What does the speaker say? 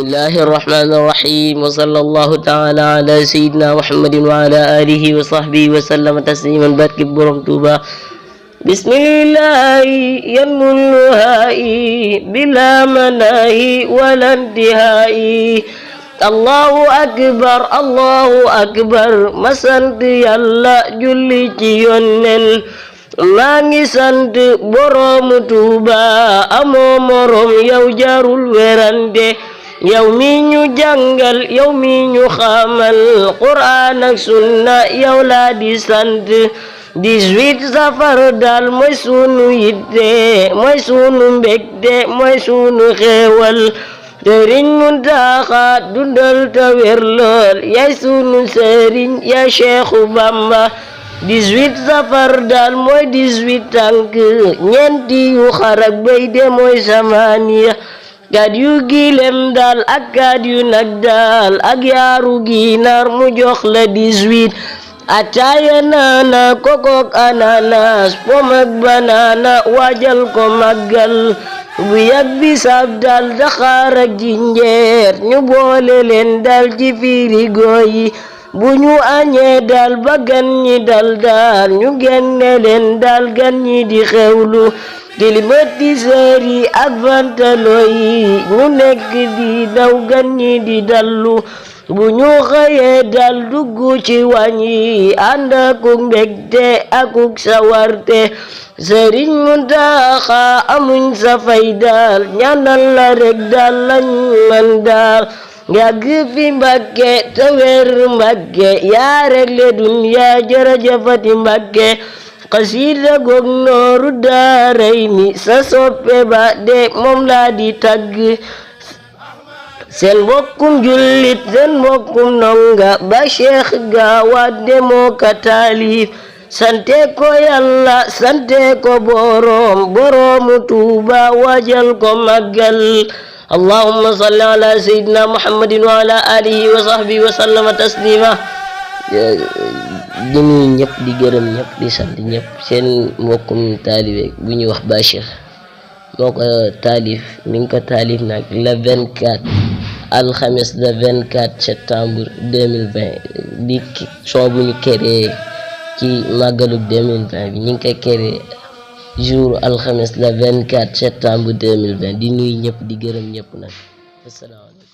الله الرحمن الرحيم وصلى الله تعالى على سيدنا محمد وعلى آله وصحبه وسلم تسليما بارك برم توبا بسم الله ينمو الهائي بلا مناهي ولا انتهائي الله أكبر ma sant Yàlla julli ci Yonent maa ngi sant boroomu Tuuba amoo morom yow jarul werante yow mi ñu jàngal yow mi ñu xamal Qur'aan ak sunna yow laa di sant 18 safar daal mooy sunu yitte mooy sunu mbégte mooy sunu xéewal Sëriñ Muntaxa dundal ta wér lool yaay sunu sëriñ yaay Seexu Bamba 18 safar daal mooy 18 tànk ñeenti yu xarak bay de mooy samaniya kat yu gilem daal ak kat yu nag daal ak yaaru ginaar mu jox la 18 ataaya naana kokook ananas pom ak banana waajal ko màggal bu yàgg bi sab dal daxaar ak jinjeer ñu boole leen dal ci firigo yi bu ñu añee dal ba gan ñi dal daal ñu génne leen dal gan ñi di xewlu climatiseur yi ak ventilo yi ñu nekk di daw gan ñi di dallu bu ñu xëyee dal dugg ci wañ yi ànd akuk mbégte akuk sawarte Sëriñ Muntaxa amuñ sa fay daal ñaanal la rek daal lañ man daal yàgg fi Mbàkke te wér Mbàkke yaa regle dunya jërëjëfati Mbàkke xasida goog nooru daarayni sa soppe ba de moom laa di tagg seen mbokkum jullit seen mbokkum nonga ba Cheikh Gawad de moo ka taalif sante ko Yàlla sante ko boroomu Tuuba waajal ko màggal allahumma salli ala sayyidina muhammadin wa ala alihi wa sahbihi wa sallama taslima di nuyu ñëpp di gërëm ñëpp di sant ñëpp seen mbokkum taalibe bu ñuy wax Bachir moo ko taalif mi ngi ko taalif nag le 24 alxames le 24 septembre 2020 di son bu ñu créé ci màggalu 2020 bi ñu ngi koy créé jour alxames le 24 septembre 2020 di nuyu ñëpp di gërëm ñëpp nag asalaamaaleykum